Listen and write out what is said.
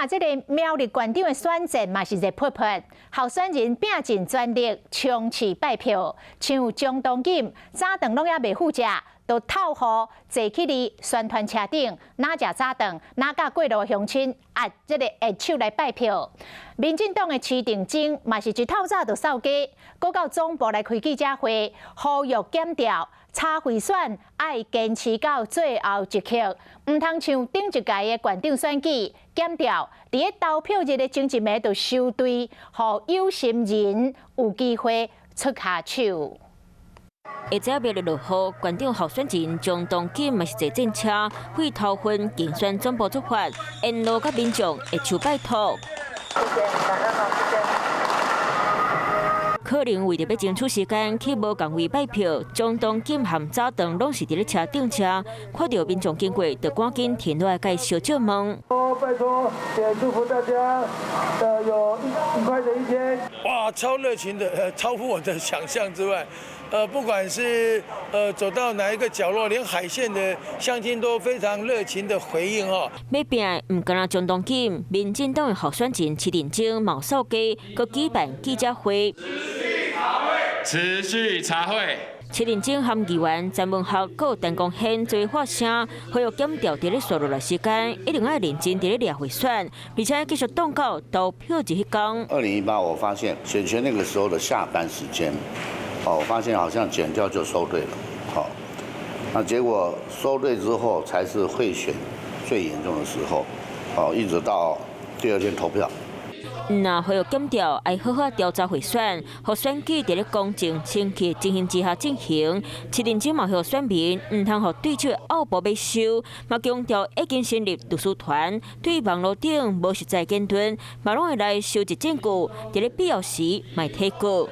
啊，這个苗栗縣長的選戰嘛是熱潑潑，候選人拼盡全力衝刺拜票，像張東錦早頓攏猶未赴食，就透雨坐去佇宣傳車頂，若食早頓，若佮過路鄉親按這个握手來拜票。民進黨的徐定禎嘛是一透早就掃街，閣到總部來開記者會，呼籲檢調查賄選愛堅持到最後一刻，毋通像頂一屆的縣長選舉檢調，佇咧投票日的前一暝就收隊，予有心人有機會出跤手。下晝苗栗落雨，縣長候選人張東錦嘛是坐戰車，對頭份競選總部出發，沿路佮民眾握手拜託。謝謝，感恩哦，謝謝。可能為著欲爭取時間去無仝位拜票，張東錦和早頓攏是佇咧車頂車，看著民眾經過，就趕緊停落來共伊相借問。拜託，也祝福大家，有愉快的一天。哇，超熱情的，超乎我的想象之外。不管是走到哪一個角落，連海線的鄉親都非常熱情的回應哦。欲拚的毋干焦張東錦，民進黨的候選人徐定禎嘛掃街，閣舉辦記者會。持續查賄。徐定禎和議員詹文學、閣陳光憲做發聲，呼籲檢調佇咧紲落來時間，一定愛認真佇咧掠賄選，而且繼續擋到投票日彼工。 2018，我發現選前那個時候的下班時間，哦，我發現好像檢調就收隊了，好，那結果收隊之後才是賄選最嚴重的時候，哦，一直到第二天投票。若呼籲檢調愛好好調查賄選，予選舉佇咧公正、清氣情形之下進行。徐定禎嘛，呼籲選民毋通予對手拗步欲收，嘛強調已經成立律師團，對網路頂無實在言論，嘛攏會來收集證據，佇咧必要時嘛會提告。